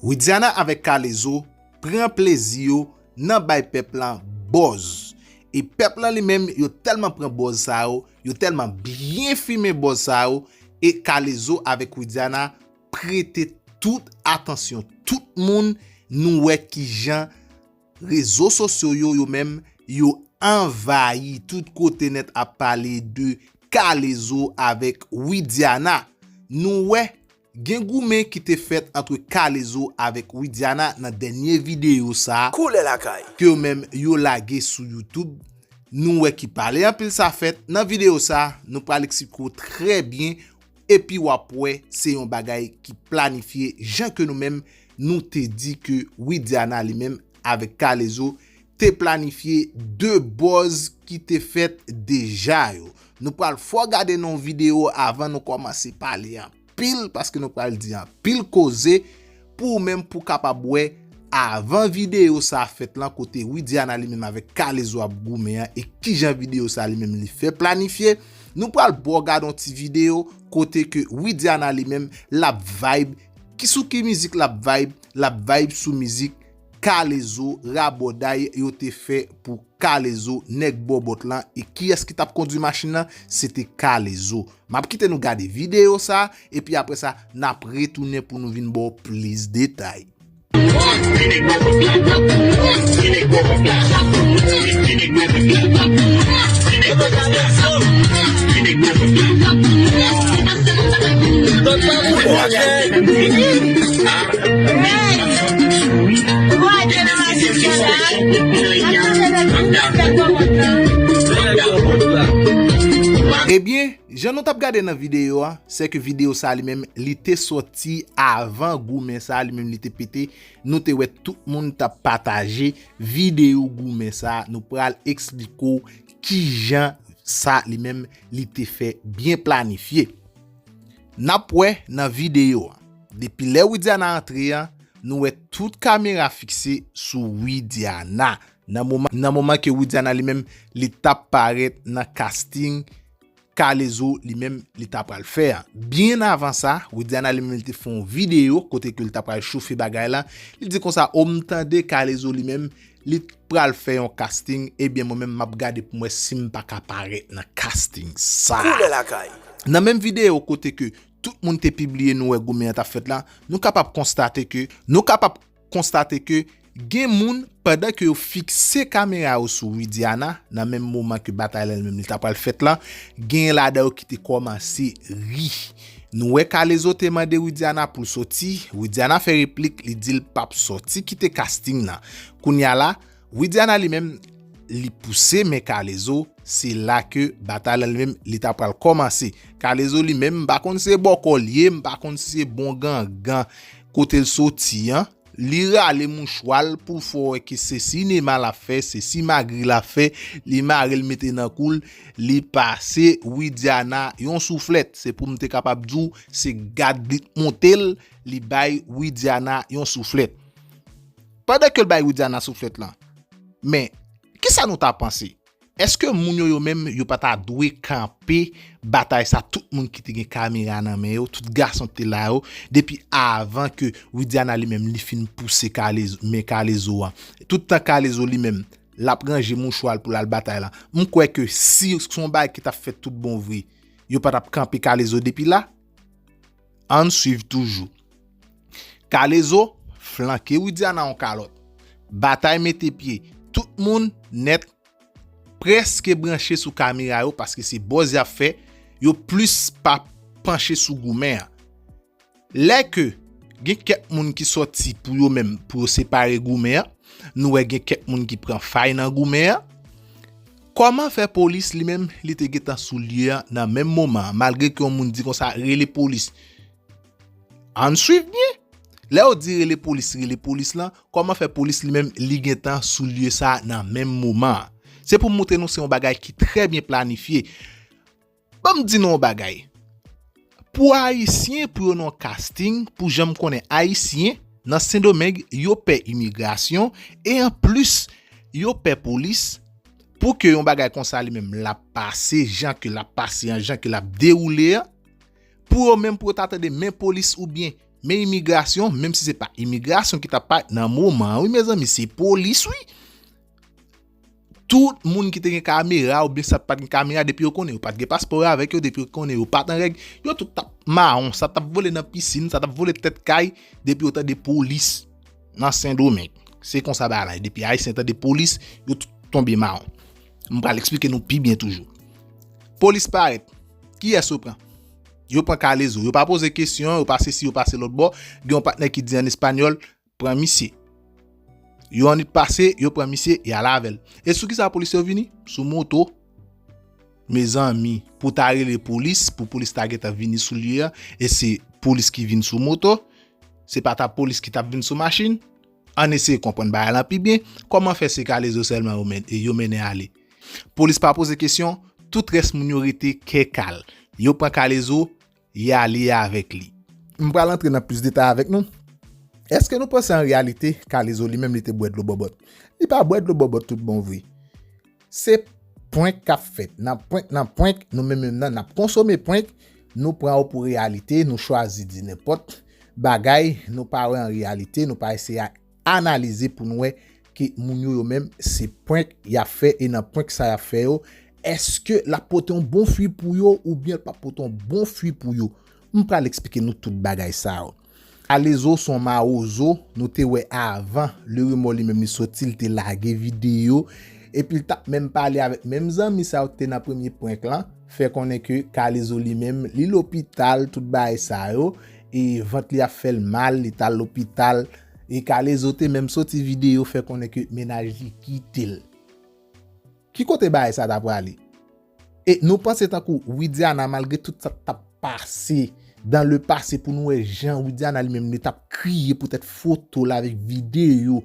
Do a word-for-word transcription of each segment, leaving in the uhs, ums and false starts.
Widiana avèk K-Lezo pran plezi yo nan bay pèp lan bòz. E pèp lan li menm, yo tèlman pran bòz sa yo, yo tèlman byen fimen bòz sa yo, e K-Lezo avèk Widiana prete tout atansyon tout moun. Nou wè kijan rezo sosyo yo, yo menm, yo anvayi tout kote nèt ap pale de K-Lezo avèk Widiana. Nou wè gen goumen ki te fèt antre K-Lezo avèk Widiana nan dènye videyo sa a, koulè lakay, ke yo menm yo lage sou YouTube. Nou wè ki pale anpil sa fèt. Nan videyo sa a, nou pral eksplike w trè byen, epi w ap wè se yon bagay ki planifye, jan ke nou menm nou te di ke Widiana li menm avèk K-Lezo te planifye de bòz ki te fèt deja yo. Nou pral fè w gade nan yon videyo avan nou kòmanse pale anpil, paske nou pral di anpil koze pou ou menm pou w kapab wè avan videyo sa a fèt lan, kote Widiana li menm avèk K-Lezo ap goumen an, e kijan videyo sa a li menm li fè planifye. Nou pral ba w gade yon ti videyo kote ke Widiana li menm l ap vibe. Ki sou ki mizik l ap vibe? L ap vibe sou mizik K-Lezo, Rabòday yo te fè pou K-Lezo, nèg bòbòt lan. E kiyès ki t ap kondwi machin nan? Se te K-Lezo. M ap kite nou gade videyo sa, epi apre sa, n ap retounen pou nou vin ba w plis detay. Ebyen, jan nou t ap gade nan videyo a, se ke videyo sa li menm, li te sòti avan goumen sa li menm, li te pete. Nou te wè tout moun t ap pataje videyo goumen sa. Nou pral eksplike w kijan sa li menm, li te fè byen planifye. N ap wè nan videyo a. Depi lè Widiana antre an, nou wè tout kamera fikse sou Widiana. Nan moman, nan moman ke Widiana li menm, li t ap parèt nan casting K-Lezo li menm, li ta pral fè a. Byen avan sa, Widiana li menm, li te fè yon videyo kote ke li ta pral chofe bagay la. Li di konsa, o, m tande K-Lezo li menm, li pral fè yon casting, ebyen mwen menm m ap gade pou m wè si m pa ka parèt nan casting sa. Koulè lakay. Nan menm videyo kote ke tout moun te pibliye, nou wè goumen an t ap fèt la, nou kapab konstate ke, nou kapab konstate ke gen moun, pandan ke yo fikse kamera yo sou Widiana, nan menm moman ke batay la li menm li ta pral fèt la, gen ladan yo ki te kòmanse ri. Nou wè K-Lezo te mande Widiana pou l soti, Widiana fè replik, li di l p ap sòti kite casting nan. Kounye a la, Widiana li menm, li pouse men K-Lezo, se la ke batay la li menm, li ta pral kòmanse. K-Lezo li menm, m pa konn se bòkò l ye, m pa konn si se bon gangan kote l soti an. Li rale mouchwa l pou l fè w wè ke se sinema l ap fè, se simagri l ap fè, li mare l mete nan kou l, li pase Widiana yon souflèt. Se pou m te kapab di w, se gad li t monte l, li bay Widiana yon souflèt. Pandan ke l bay Widiana souflèt lan, men, kisa nou ta panse? Èske moun yo, yo menm, yo pa ta dwe kanpe batay sa, tout moun ki te gen kamera nan men yo, tout gason ki te la yo, depi avan ke Widiana li menm, li fin pouse K-Lezo, men K-Lezo an? Tout tan K-Lezo li menm, l ap ranje mouchwa l pou l al batay la. M kwè ke si se yon bagay ki t ap fèt tout bon vre, yo pa t ap kanpe K-Lezo depi la. Ann swiv toujou. K-Lezo flanke Widiana yon kalòt. Batay mete pye. Tout moun nèt prèske branche sou kamera yo paske se bòz y ap fè. Yo plis pa panche sou goumen an. Lè ke gen kèk moun ki sòti pou yo menm, pou yo separe goumen an, nou wè gen kèk moun ki pran fay nan goumen an. Kòman fè polis li menm, li te gentan sou lye an nan menm moman an, malgre ke yon moun di konsa, "Rele polis"? Ann swiv byen. Lè yo di rele polis, rele polis lan, kòman fè polis li menm, li gentan sou lye sa a nan menm moman an? Se pou m montre nou se yon bagay ki trè byen planifye. Ban m di nou yon bagay. Pou Ayisyen, pou yo nan yon casting, pou jan m konnen Ayisyen, nan Sendomeng, yo pè imigrasyon, e anplis, yo pè polis, pou ke yon bagay konsa li menm l ap pase, jan ke l ap pase an, jan ke l ap dewoule an, pou yo menm, pou yo ta tande men polis oubyen Men imigrasyon, menm si se pa imigrasyon ki t ap parèt nan moman an, wi, mezanmi, se polis, wi. Tout moun ki te gen kamera oubyen sa t pa t gen kamera, depi yo konnen yo pa t gen paspò yo avèk yo, depi yo konnen yo pa t an règ, yo tout t ap mawon, sa t ap vole nan pisin, sa t ap vole tèt kay, depi yo tande polis nan Sendomeng. Se konsa bagay la ye. Depi Ayisyen tande polis, yo tout tonbe mawon. M pral eksplike nou pi byen toujou. Polis parèt. Kiyès yo pran? Yo pran Kalezo. Yo pa poze kesyon, yo pa sesi, yo pase lòt bò. Gen yon patnè ki di an espanyòl, pran misye. Yon minit pase, yo pran misye, y al avè l. E sou kisa polis yo vini? Sou moto. Mezanmi, pou ta rele polis, pou polis ta gentan vini sou lye a, e se polis ki vin sou moto, se pa ta polis ki t ap vin sou machin. Ann eseye konprann bagay lan pi byen. Kòman fè se Kalezo sèlman yo men-, yo mennen ale? Polis pa poze kesyon, tout rès moun yo rete kè kal. Yo pran Kalezo, y ale avèk li. M pral antre nan plis detay avèk nou. Èske nou panse an reyalite Kalezo li menm li te bwè dlo bòbòt? Li pa bwè dlo bòbòt tout bon vre. Se prank k ap fèt. Nan prank, nan prank, nou menm menm nan, n ap konsome prank, nou pran yo pou reyalite, nou chwazi di nenpòt bagay, nou pa wè an reyalite, nou pa eseye analize pou nou wè ke moun yo, yo menm, se prank y ap fè, e nan prank sa y ap fè yo, èske l ap pote yon bon fwi pou yo oubyen l p ap pote yon bon fwi pou yo? M pral eksplike nou tout bagay sa yo. Kalezo se yon mawozo, nou te wè avan, Leremò li menm li soti, li te lage videyo, epi l t ap menm pale avèk menm zanmi sa yo ki te nan premye prank lan, fè konnen ke Kalezo li menm, li lopital, tout bagay sa yo, e vant li ap fè l mal, li t al lopital, e Kalezo te menm soti videyo fè konnen ke mennaj li kite l. Ki kote bagay sa ta prale? E nou panse tankou Widiana, malgre tout sa k t ap pase dans le passé, pou nou wè jan Widiana li menm li t ap kriye poutèt foto l avèk videyo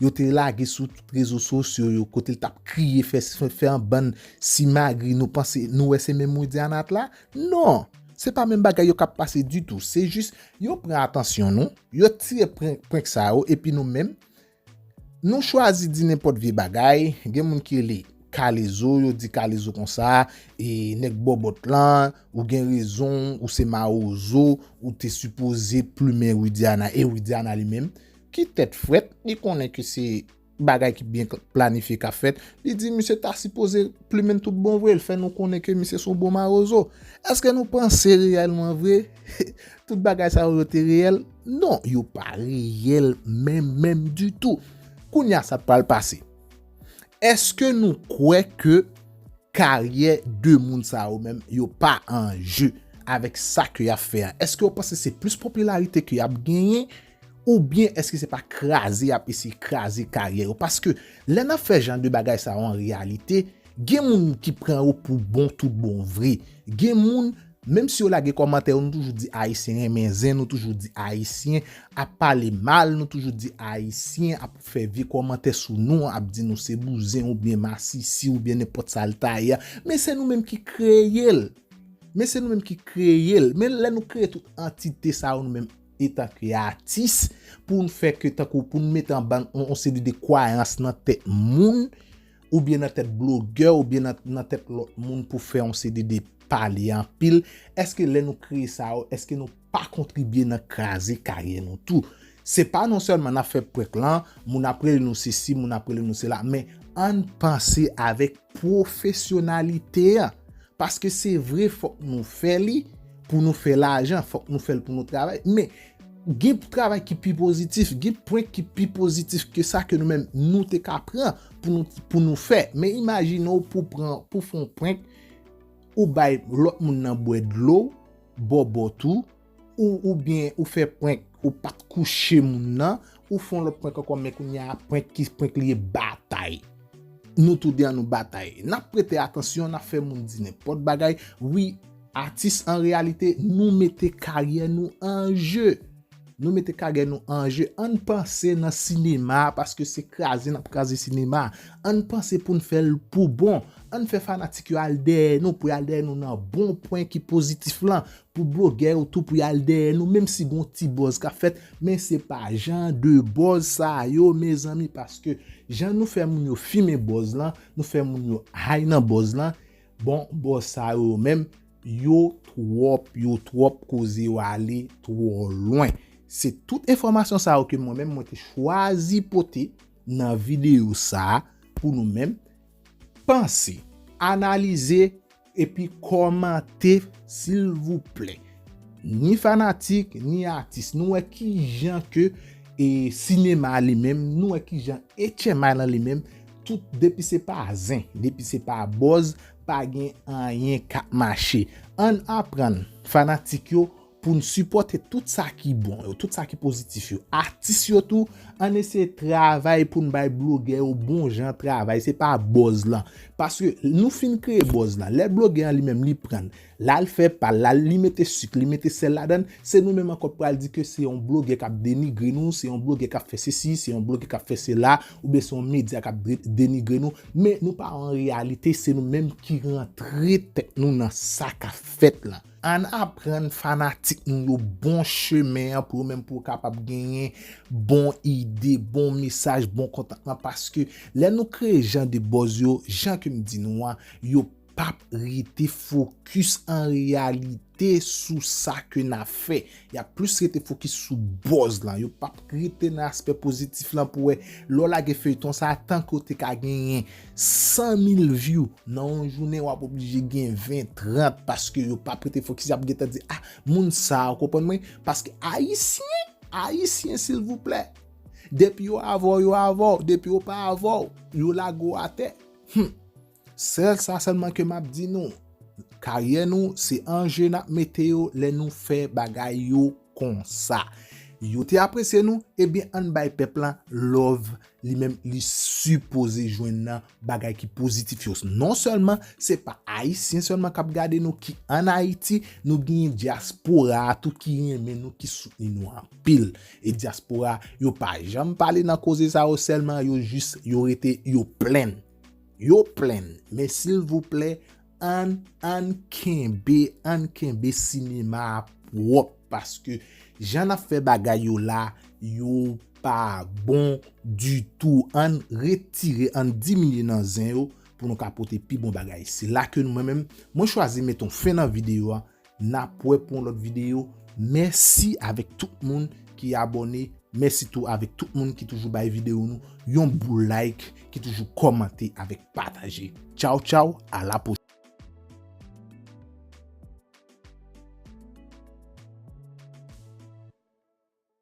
yo te lage sou tout rezo sosyo yo, kote l t ap kriye, fè, fè, fè yon bann simagri, nou panse, nou wè se menm Widiana la? Non! Se pa menm bagay yo k ap pase ditou. Se jis, yo pran atansyon nou, yo tire prank, prank sa yo, epi nou menm, nou chwazi di nenpòt vye bagay. Gen moun ki rele Kalezo, yo di Kalezo konsa, e nèg bòbòt lan, ou gen rezon, ou se mawozo, ou te sipoze plimen Widiana, e Widiana li menm, ki tèt frèt, li konnen ke se bagay ki byen planifye k ap fèt, li di misye ta sipoze plimen tout bon vre, l fè nou konnen ke misye se yon bon mawozo. Èske nou panse reyèlman vre tout bagay sa yo, yo te reyèl? Non, yo pa reyèl menm, menm ditou. Kounye a, sa pral pase. Èske nou kwè ke karyè de moun sa yo menm, yo pa an je avèk sa ke y ap fè a? Èske w panse se plis popilarite ke y ap genyen, oubyen èske se pa kraze y ap eseye kraze karyè yo? Paske lè n ap fè jan de bagay sa yo an reyalite, gen moun ki pran yo pou bon tout bon vre. Gen moun, menm si yo lage kòmantè yo, nou toujou di Ayisyen renmen zen, nou toujou di Ayisyen ap pale mal, nou toujou di Ayisyen ap fè vye kòmantè sou nou, ap di nou se bouzen oubyen masisi oubyen nenpòt sa l ta ye a. Men se nou menm ki kreye l. Men se nou menm ki kreye l. Men lè nou kreye tout antite sa yo nou menm etanke atis, pou n fè ke tankou pou n mete anba yon, yon seri de kwayans nan tèt moun, oubyen nan tèt blogè, oubyen nan, nan tèt lòt moun pou fè yon seri de pale anpil, èske lè nou kreye sa yo, èske nou pa kontribye nan kraze karyè nou tou? Se pa non sèlman n ap fè prank lan, moun ap rele nou sesi, moun ap rele nou sela, men ann panse avèk pwofesyonalite an. Paske se vre, fòk nou fè li pou nou fè lajan, fòk nou fè l pou nou travay. Men gen travay ki pi pozitif, gen prank ki pi pozitif ke sa ke nou menm nou te ka pran pou nou, pou nou fè. Men imajine w pou pran, pou fè yon prank, ou bay lòt moun nan bwè dlo, bòbòt ou, ou, oubyen ou fè prank, ou pa t kouche moun nan, ou fè yon lòt prank ankò, men kounye a prank ki prank li ye batay. Nou tou de an nou batay. N ap prete atansyon, n ap fè moun di nenpòt bagay. Wi, atis an reyalite, nou mete karyè nou an je. Nou mete karyè nou an je. Ann panse nan sinema, paske se kraze n ap kraze sinema. Ann panse pou n fè l pou bon. Ann fè fanatik yo al dèyè nou, pou y al dèyè nou nan bon pwen ki pozitif lan. Pou blogè yo tou, pou y al dèyè nou, menm si gon ti buzz k ap fèt, men se pa jan de buzz sa yo, mezanmi, paske jan nou fè moun yo fimen buzz lan, nou fè moun yo high nan buzz lan, bon, buzz sa yo menm, yo twòp, yo twòp, koze yo ale twò lwen. Se tout enfòmasyon sa yo ke mwen menm mwen te chwazi pote nan videyo sa a pou nou menm. Panse, analize, epi kòmante, silvouplè. Ni fanatik, ni atis, nou wè kijan ke e, sinema a li menm, nou wè kijan H M I lan li menm, tout depi se pa zen, depi se pa buzz, pa gen anyen k ap mache. Ann aprann fanatik yo pou n sipòte tout sa ki bon yo, tout sa ki pozitif yo. Atis yo tou, ann eseye travay pou n bay blogè yo bon jan travay, se pa buzz lan. Paske nou fin kreye buzz lan, lè blogè an li menm li prann, l al fè pa l, l al li mete sik, li mete sèl ladan l, se nou menm ankò k pral di ke se yon blogè k ap denigre nou, se yon blogè k ap fè sesi, se yon blogè k ap fè sela, oubyen se yon medya k ap de- denigre nou. Men nou pa wè an reyalite, se nou menm ki rantre tèt nou nan sa k ap fèt lan. Ann aprann fanatik nou yo bon chemen an pou yo menm pou yo kapab genyen bon ide, bon mesaj, bon kontantman, paske lè nou kreye jan de buzz yo, jan ke m di nou an, yo p ap rete fokis an reyalite sou sa ke n ap fè. Y ap plis rete fokis sou buzz lan. Yo p ap rete nan aspè pozitif lan pou wè lè w lage feyton sa a, tanke w te ka genyen san mil view nan yon jounen, w ap oblije gen ven, trant, paske yo p ap rete fokis, y ap gentan di, ah, moun sa a, w konprann mwen? Paske ayisyen, ayisyen, silvouplè, depi yo avè w, yo avè w, depi yo pa avè w, yo lage w atè. Hmm. Sèl sa sèlman ke m ap di nou, karyè nou, se an je n ap mete yo lè nou fè bagay yo konsa. Yo te apresye nou, ebyen ann bay pèp lan love, li menm li sipoze jwenn nan bagay ki pozitif yo. Non sèlman se pa ayisyen sèlman k ap gade nou ki ann Ayiti, nou genyen dyaspora a tou ki renmen nou, ki soutni nou anpil. E dyaspora yo pa janm pale nan koze sa yo sèlman, yo jis yo rete yo plenn. Yo plenn. Men silvouplè, ann ann kenbe, ann kenbe sinema a pwòp, paske jan n ap fè bagay yo la, yo pa bon ditou. Ann retire, ann diminye nan zen yo pou nou ka pote pi bon bagay. Se la ke nou, mwen menm, mwen chwazi mete yon fen nan videyo a. N ap wè pou yon lòt videyo. Mèsi avèk tout moun ki abòne. Mèsi tou avèk tout moun ki toujou bay videyo nou yon boul like, ki toujou kòmante avèk pataje. Tchaw, tchaw, a la pwochèn.